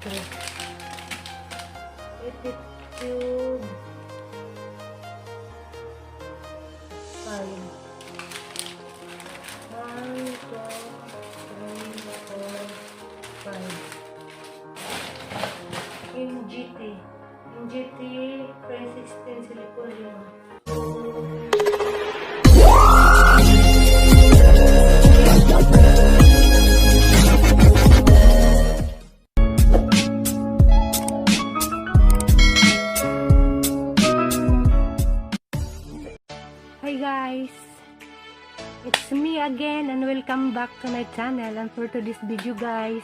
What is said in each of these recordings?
3. 80 tube 5. 1, 2, 3, 4, 5. MGT. MGT 316 Silipolium. Hi guys! It's me again and welcome back to my channel, and for today's video guys,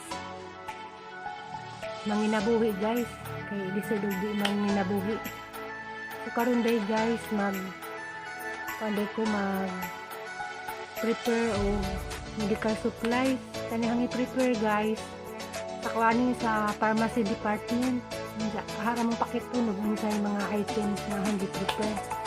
manginabuhi guys, kay lisod og di manginabuhi. So karon day guys, mag kuan ko, mag prepare og medical supplies. Kanihang i-prepare guys sa kuaning sa pharmacy department. Hara mong pakitunog unsay mga items na hindi prepare.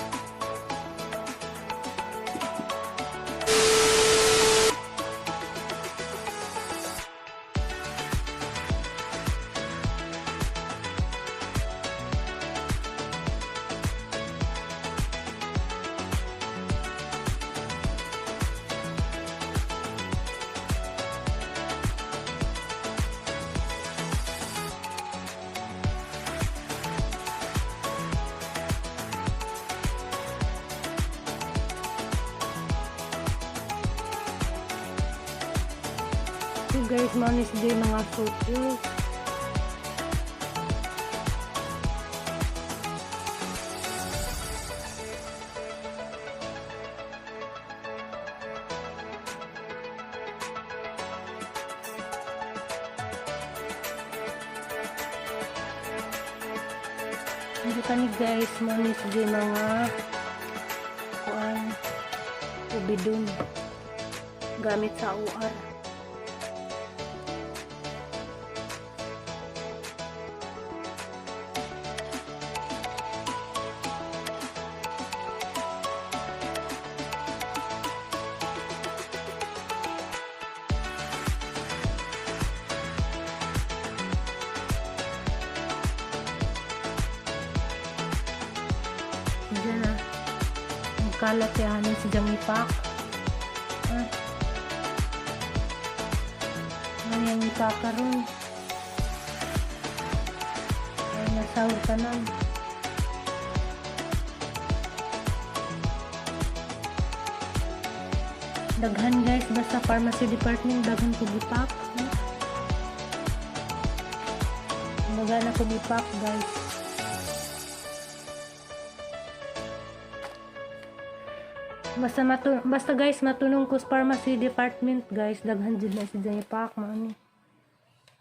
So guys, mao ni sila mga photos. Hindi pa ni guys, mao ni sila mga kuan, ubidon gamit sa OR. Diyan na. Nagkalat yan si Jang ipak. Ah. Ano yung ipakaroon? Ay, nasahod tanan. Daghan guys, basta pharmacy department, daghan ko gipak. Daghan ako gipak guys. Basta guys, matunong ko sa pharmacy department guys, daghan jud na si ipak mao ni.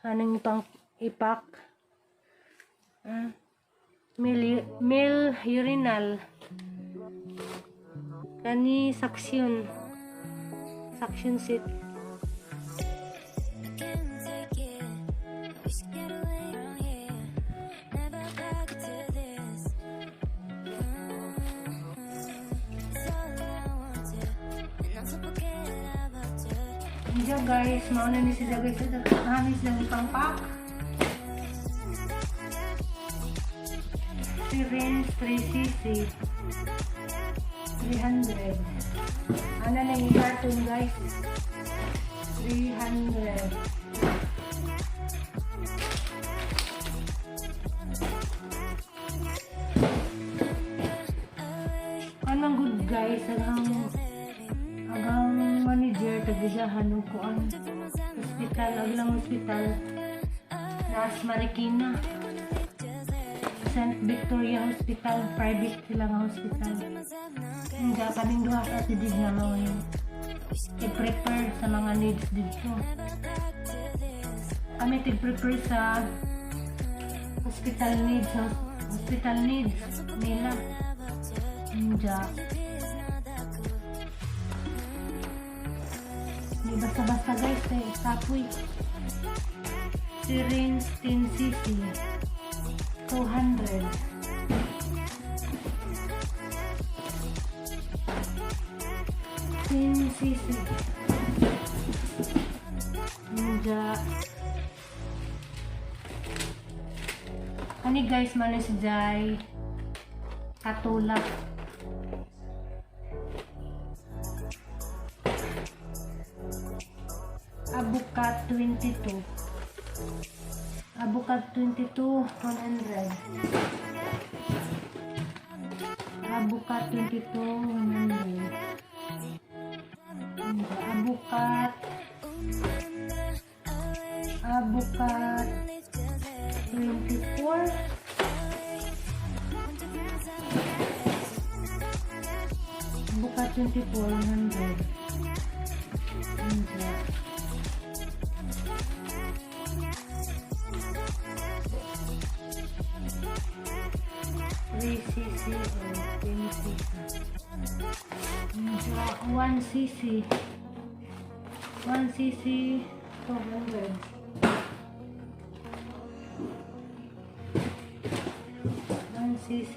Anong ipang ipak? Ah. Male urinal. Kani suction. Suction set. Can't take it. We should get away from here. Never back to this. It's all I want to, and not to forget about you. Diyan guys, mao na ni sila guys. Ano sila ipang pack? Syringe 3 cc. 300. Ano na yung carton guys? 300. Anong good guys, agang manager tagisahan og kuan hospital, aglang hospital nas Marikina, St. Victoria Hospital, private sila nga hospital. Hindi kaming duha sa tidig na mga yun i-prepare sa mga needs dito. Kami tig-prepare sa hospital needs nila. Hindi. Hindi basta-basta guys eh. Kapoy. Syringe 10 cc. 200. 10 cc. Hindi. Ani guys, man si Jai. Katulak. Abukat 22. Abukat 22, 100. Abukat 22, 100. Abukat. Abukat 24. Abukat 24, 100. 100. 3 cc or 10 cc. 1 cc. 1 cc, 200. 1 cc,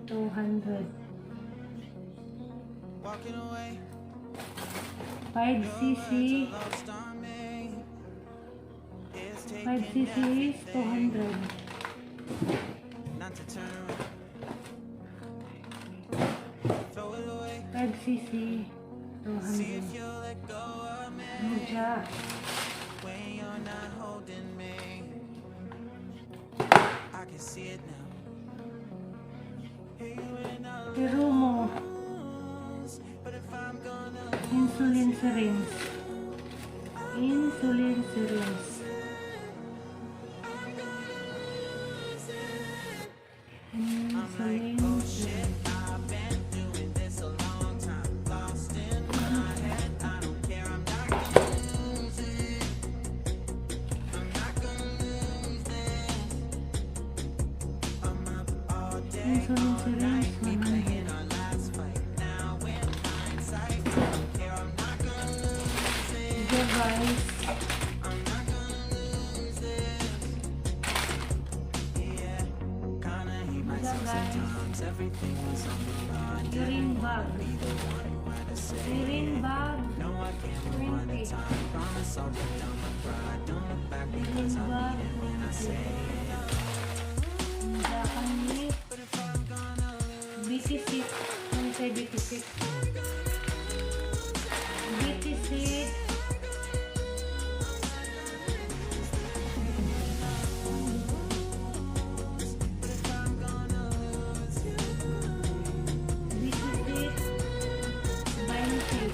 200. Walking away, 5 cc, lost on me. It's 5 taking cc is 200. not to turn around. Throw it away, 5 cc, see 200. if you'll let go of me Muja. when you're not holding me. I can see it now. Hear you in the Terumo. lungs, but if I'm gonna Insulin syringe. Insulin syringe. Insulin syringe. I've been doing this a long time, lost in my head. I don't care, I'm not gonna lose it. I'm not gonna lose this. I'm up all day, Insulin syringe, we 100. playing our last fight. Now in hindsight, I don't care, I'm not gonna lose it. Device. I'm not gonna lose this. Yeah, kinda hate myself guys. Sometimes. Everything was on the line. Urine bag. Be the one who had to say Urine bag. No, I can't rewind the 20. time. Promise I'll put down my pride. Don't look back because I Urine bag. mean it when I say it. Muja kami. But if I'm gonna lose, BTC. Ano say BTC? BTC. I'm gonna lose you. BTC. 20.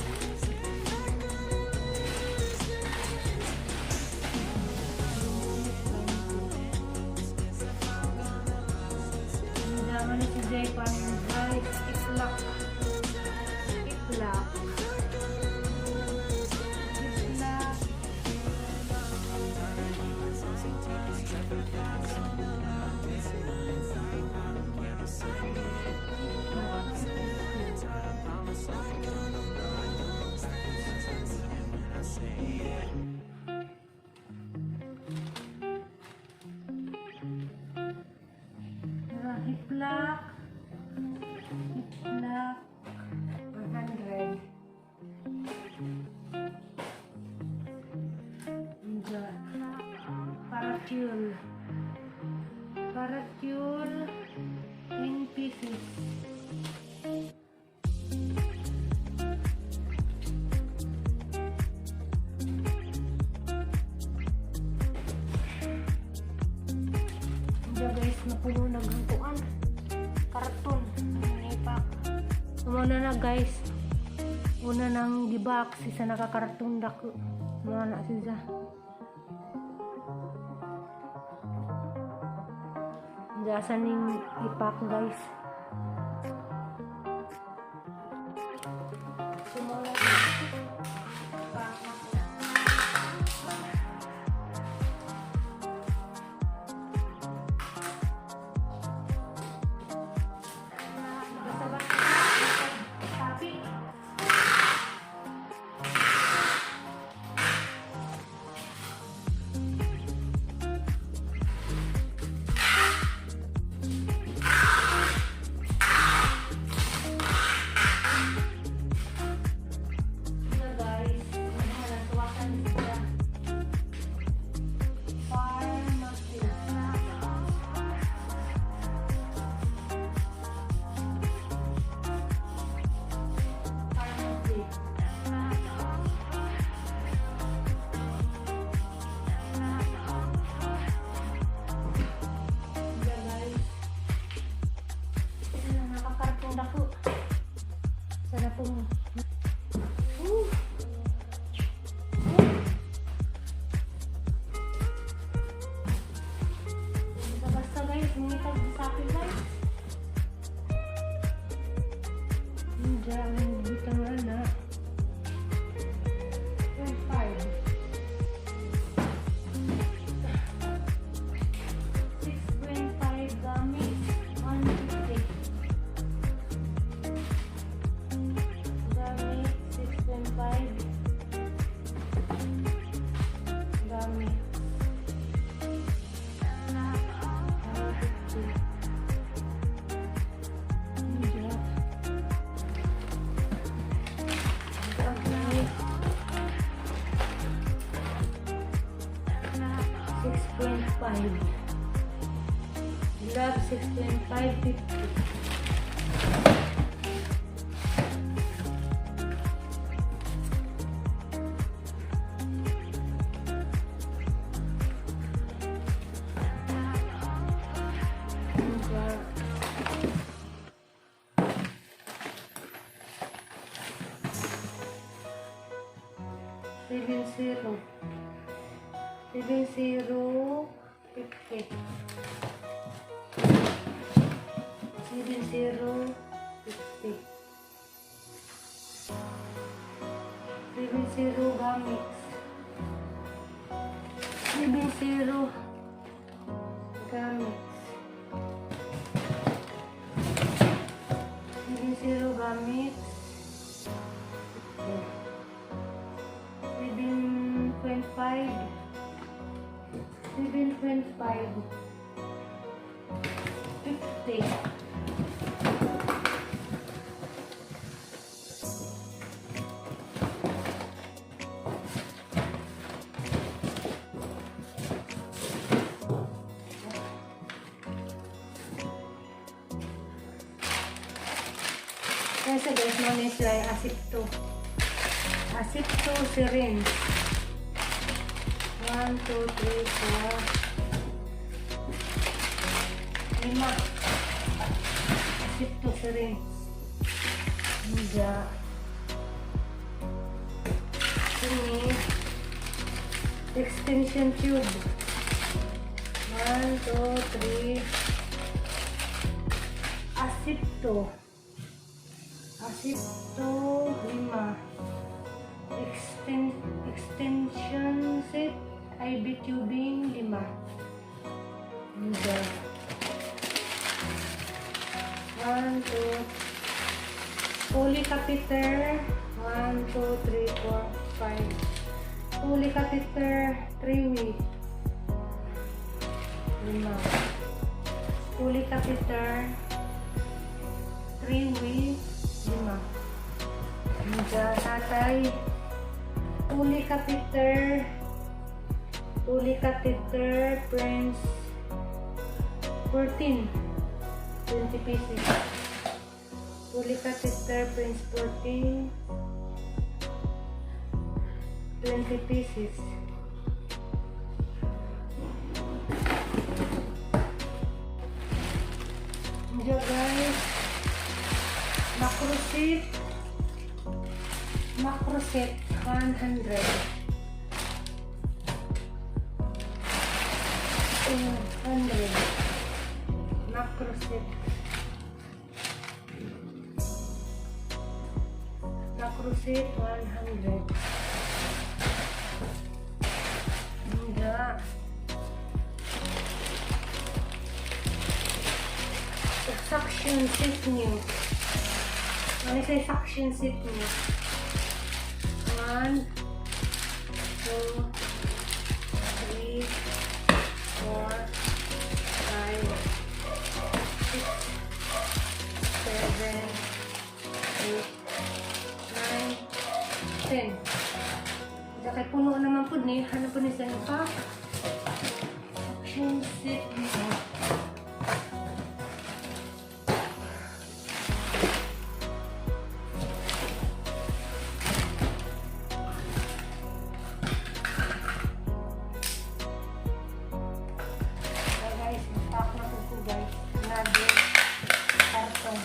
Muja man si Jay pang rice. Iplak. Iplak. Iplak. Promise I'll put down my pride. Don't look back because I mean it when I say it. Iplak. Iplak. 100. Diyan. Paracule. Paracule in pieces. Diyan guys, napuno na ang kuan. Karton. Ipak. Muna na guys. Una nang gibox, isa nakakarton dako. Mga na siya. Diyan ning ipak, guys. Sumala. Pak. Basta-basta. Tapi. Akong. Woo! Basta guys, mangitag sa akin, guys. Diyan, butang na. 5. 6.5 gamit, 150. Gamit, 6.5. Gamit. 150. Diyan. Okay. 6.5. Glove 6.5, 50. Diba? 70. 70, 50. 70, 50. 70 gamix. 70 gamix. 70 gamix. 50. 7.5. 7.5. 50. Kasi guys, mo ni siya ay asipto. Asipto syringe. 1, 2, 3, 4, 5. Asipto syringe. Hindi. Ini extension tube. 1, 2, 3. Asipto. Asipto, lima. Extension set, IV tubing, lima. Hindi. 1, 2, Foley catheter, 1, 2, 3, 4, 5. Foley catheter, 3 way. Lima. Foley catheter, 3 way, lima. Diyan, tatay. Foley catheter, Prince, 14, 20 pieces. Foley catheter, Prince 14, 20 pieces. Diyan, guys. Macrosit. Macrosit, 100. 200. Macrosit. Macrosit, 100. Hindi. Suction set niyo. Ano siya, suction set niyo? 1, 2, 3, 4, 5, 6, 7, 8, 9, 10. Diya kay puno naman po ni. Ano po ni sa pa? Suction set niyo. So guys, pack na po ko, guys. Another carton.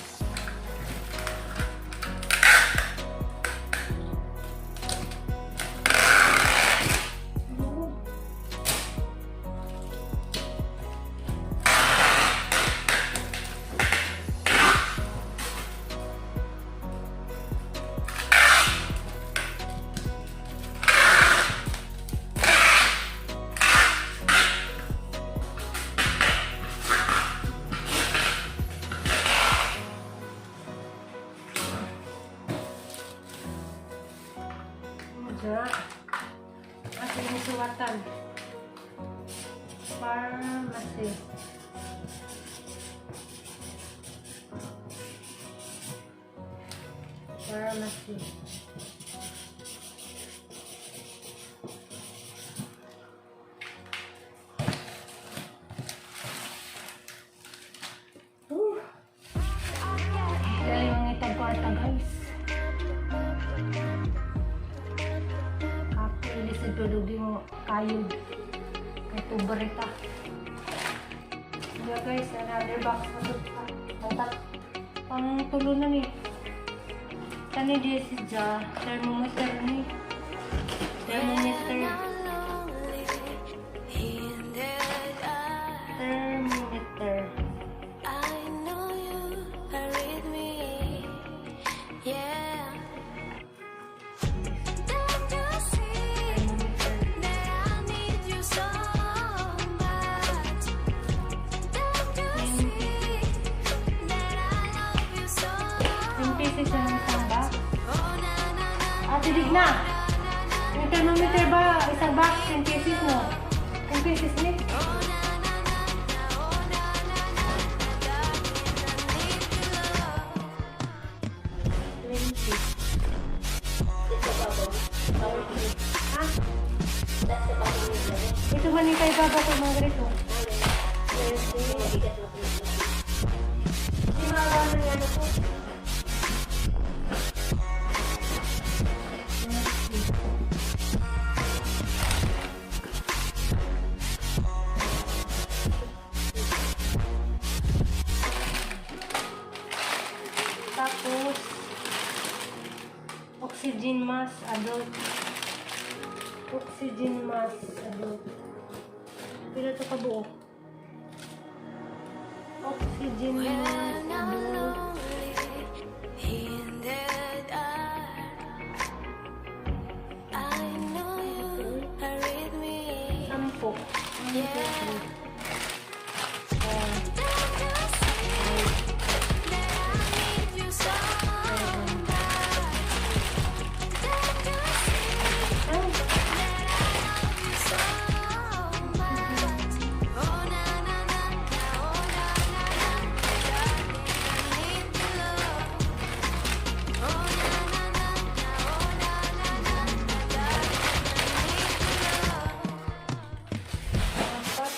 Pharmacy. Whew. Dali mga itag kwarta, guys. Kapoy, lisod pero di mo kayod. Kay pobre ta. Yeah guys, another box na to pa. Pang, pang tulo na ni. Kani di si Ja, thermometer ni. Thermometer. I'm lonely in the dark. Thermometer. I know you are with me. Yeah. Don't you see Thermometer. that I need you so much? Don't you see that I love you so? 10 pieces na ng isang box. Oh na na na. Ah, tidig na! Yung thermometer ba, isang box, 10 pieces, no? 10 pieces ni? Oh na na na na, oh na na na na, darling, I need your love. 20. Ha? Ito man yung kay Baba ko mga ganito. 20. Hindi maawa ng ano ko. 20. Tapos, oxygen mask adult. Oxygen mask adult. Pila to kabuok? Oxygen mask When I'm adult. Lonely in the dark, I know you are with me. 10. 1, 2, 3, 4, Don't you see that I need you so much? Don't you see Ay, that I love you so much? Oh na na na na, oh na na na, darling, I need your love. Oh na na na na, oh na na na, darling, I need your love. Apat,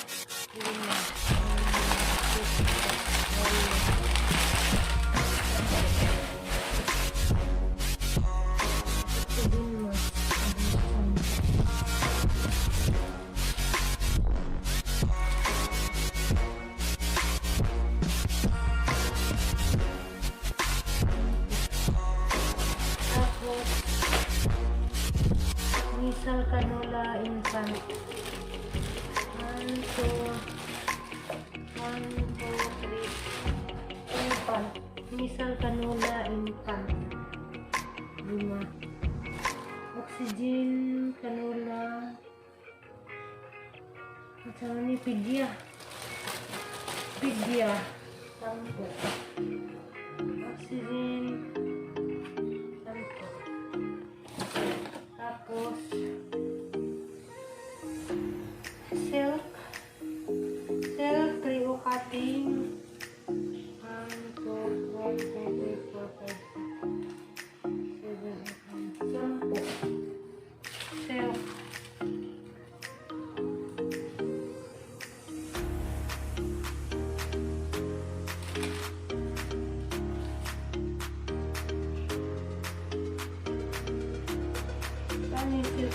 lima, anim, pito, walo. Oxygen mask adult, 10. Tapos, nasal cannula infant. 1, 2, 1, 2, 3. Infant. Nasal cannula infant. Lima. Oxygen cannula. At saka ni Pedia. Pedia. 10. Oxygen. 10. Tapos, silk. Silk, 3 cutting. 1, 2, 1, 2, 3, 4, 5, 6, 7, 8, 9, 10. Silk. Saan yung silk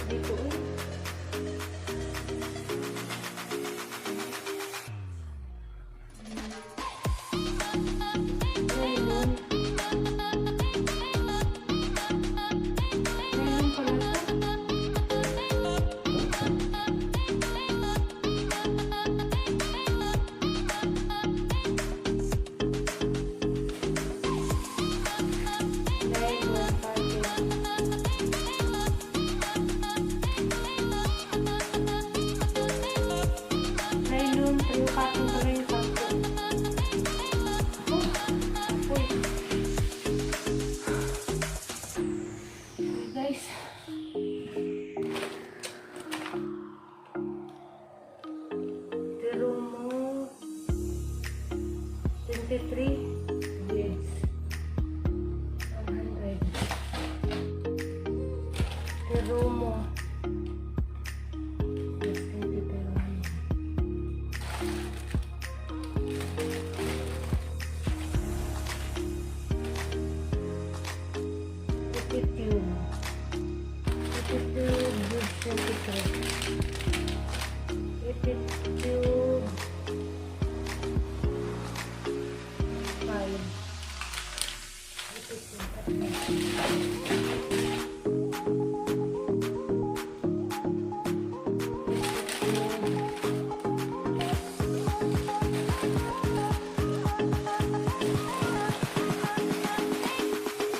23 beads. 100. Terumo. Yes, 20 Terumo. Tube. 82 good 23. 82 5. 82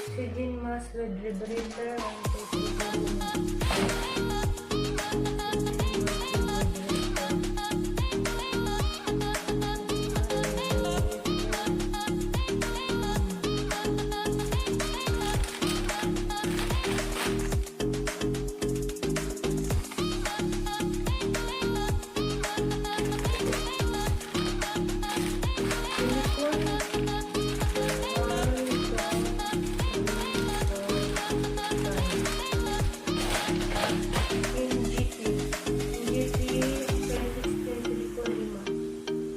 Oxygen mask with rebreather. 1, 2, 3, 4. Oxygen mask with rebreather. Silicone. 1, 2, 3, 4, 5. NGT. NGT 2016 silicone lima. Okay.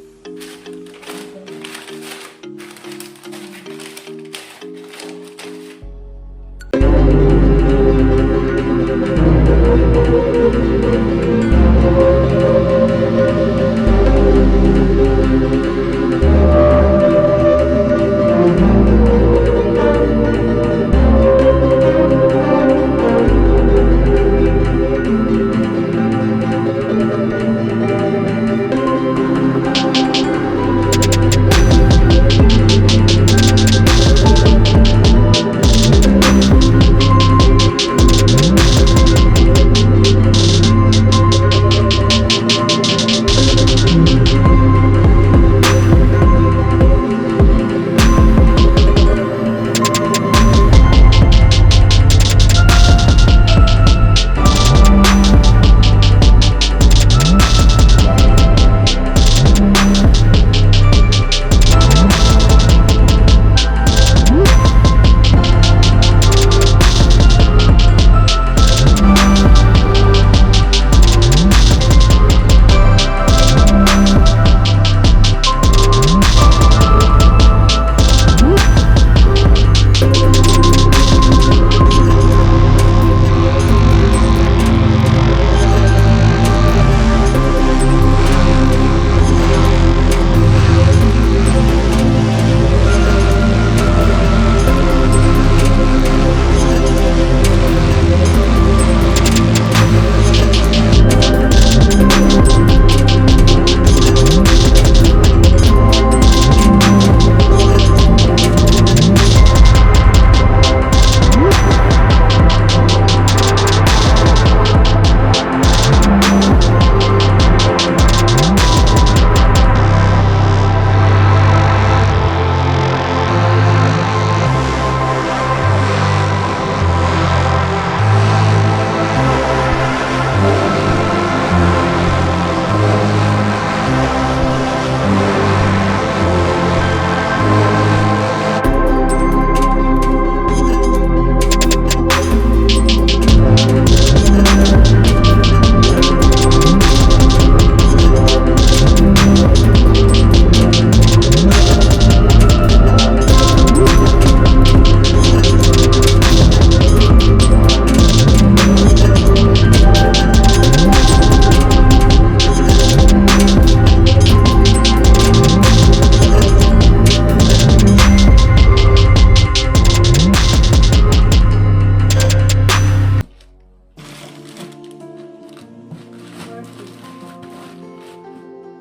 40.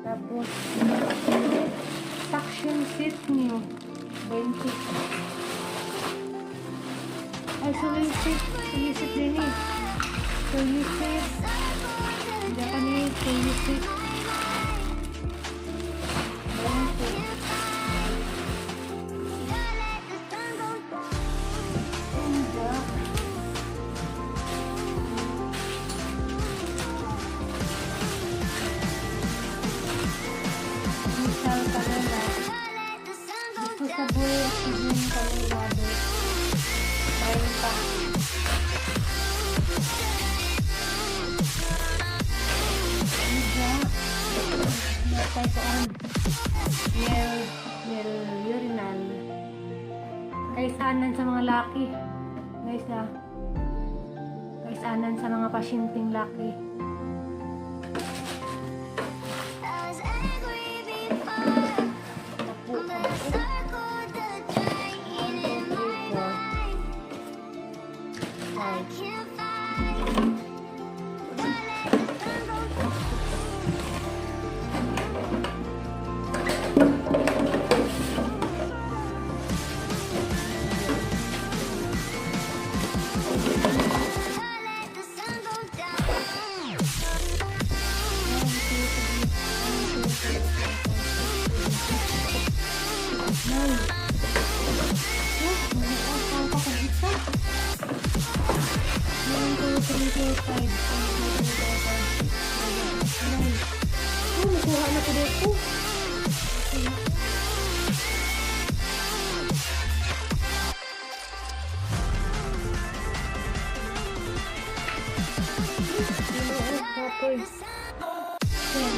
Tapos, suction set niyo. 20. Ay, solisip. Solisip din eh. Solisip. Japanese, solisip. 20. And jack. Misal kanila. Disposable oxygen kami water. 30. Diba? Natay ko ang male, male urinal. Kaysanan sa mga laki. Guys ah. Kaysanan sa mga pasyenteng laki. I was angry before, but I circled the drain in my mind. I can't fight, but let the sun go down. I let the sun go down. 1, 2, 3, 1, 2, 3, 4, 5, 6, 7, 9. Oh, may pa kong isa. 1, 2, 3, 4, 5. 1, 2, 3, 4, 5, 6, 7, 8, 9. Oh, nakuha na ko dito. Okay. Ginoo, kapoy. 10.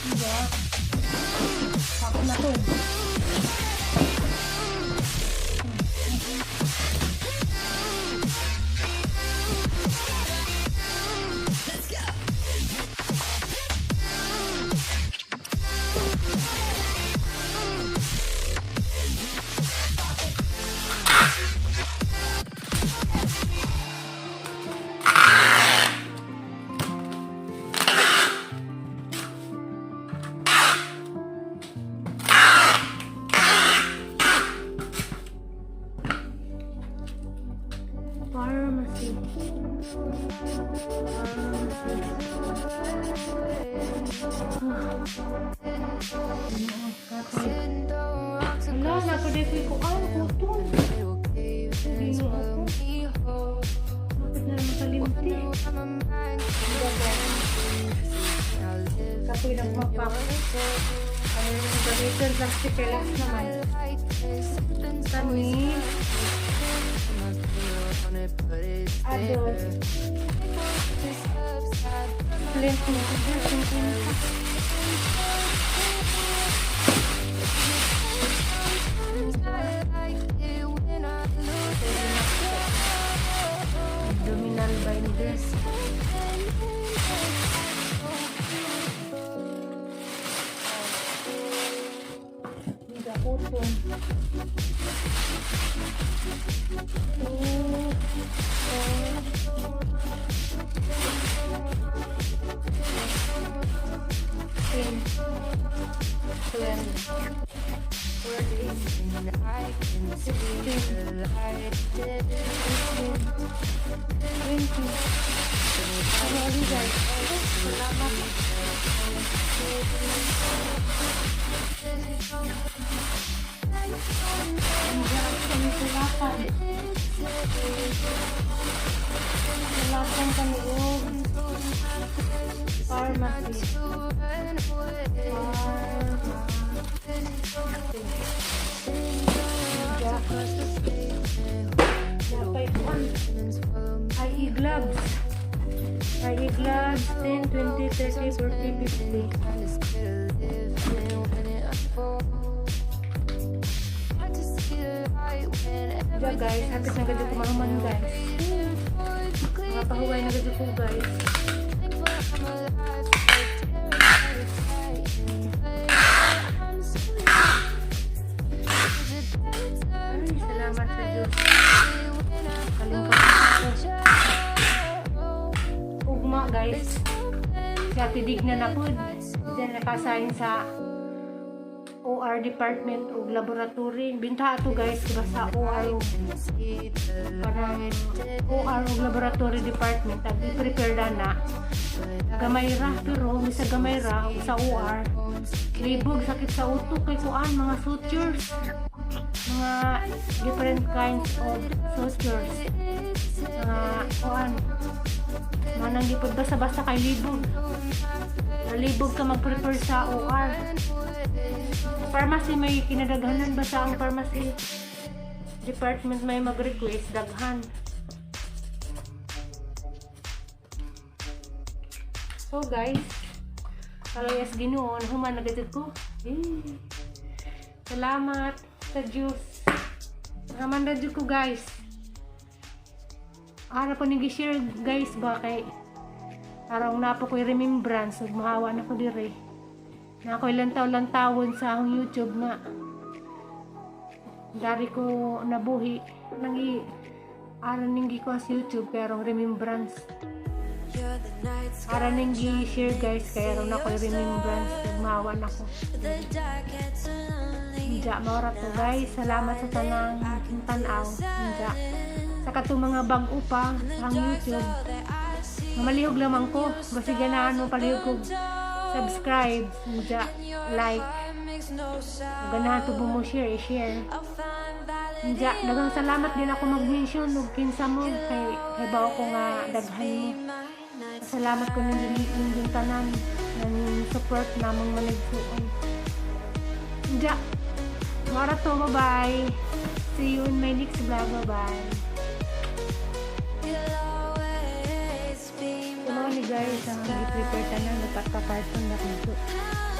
Diba? Ako na to. Pharmacy. Pharmacy. Ah. Ginoo, kapoy. Hala, napaday ko kuan, cotton. Ginoo ko. Bakit na makalimti? Kapoy lang mapak. Ano yung gamitin? Plastic relax naman. Kami. Adult. Flint mo. 50. Abdominal binders. Hindi cotton. Two, four, 10, 12, 14, 16, 18, 20. Ano ulit, guys? Salamat. Ang kami sulakan. Sulakan kami og pharmacy. Pharmacy. Ya. Napay kuan. IE gloves. IE gloves 10, 20, 30, 40, 50. Diya guys, hapit na gud ko mahuman, guys. Mga pahuway na gud ko, guys. Ay, salamat sa Diyos. Kalingkap ako. Ugma, guys. Si Ate Digna na po. Diyan nakasign sa OR department o laboratory. Binta ato, guys, diba sa OR o parang OR o laboratory department ag prepare na na gamay ra, pero misa gamay ra ug sa OR libog, sakit sa utok kay kuan, mga sutures, mga different kinds of sutures, mga kuan. Manang di pod basta-basta kay libog. Nalibog ka mag-prepare sa OR. Pharmacy may kinadaghanan, basta ang pharmacy department may mag-request, daghan. So guys, kalayas Ginoo, human na gid ko. Eh, salamat sa Diyos. Naman na jud ko, guys. Ara po ning share, guys, ba kay arang napo ko'y remembrance ug mahawa na ko dire. Na ako'y lantaw-lantawon sa akong YouTube nga dari ko nabuhi nang i ara ning ko sa YouTube kay arong remembrance. You're the night sky. Ara ning gi-share, guys, kay aron ako'y remembrance ug mahawa na ko. The dark gets lonely. Inja, maura to, guys. Salamat sa tanang tanaw. Inja. Sa katong mga bag-o pa sa ang YouTube. Mamalihog lamang ko. Basta ganahan mo palihog ko subscribe, inja, like. Kung ganahan to mo share, i-share. Inja, daghang salamat din ako mag-mention og kinsa mo kay hibaw ko nga daghan mo. Salamat ko ninyong tanan ng support namong manigsuon. Inja, mara to, bye-bye. See you in my next vlog, bye-bye. You'll always be So mga ni guys, ang i-prepare tanan, nagpaka-carton na dito. my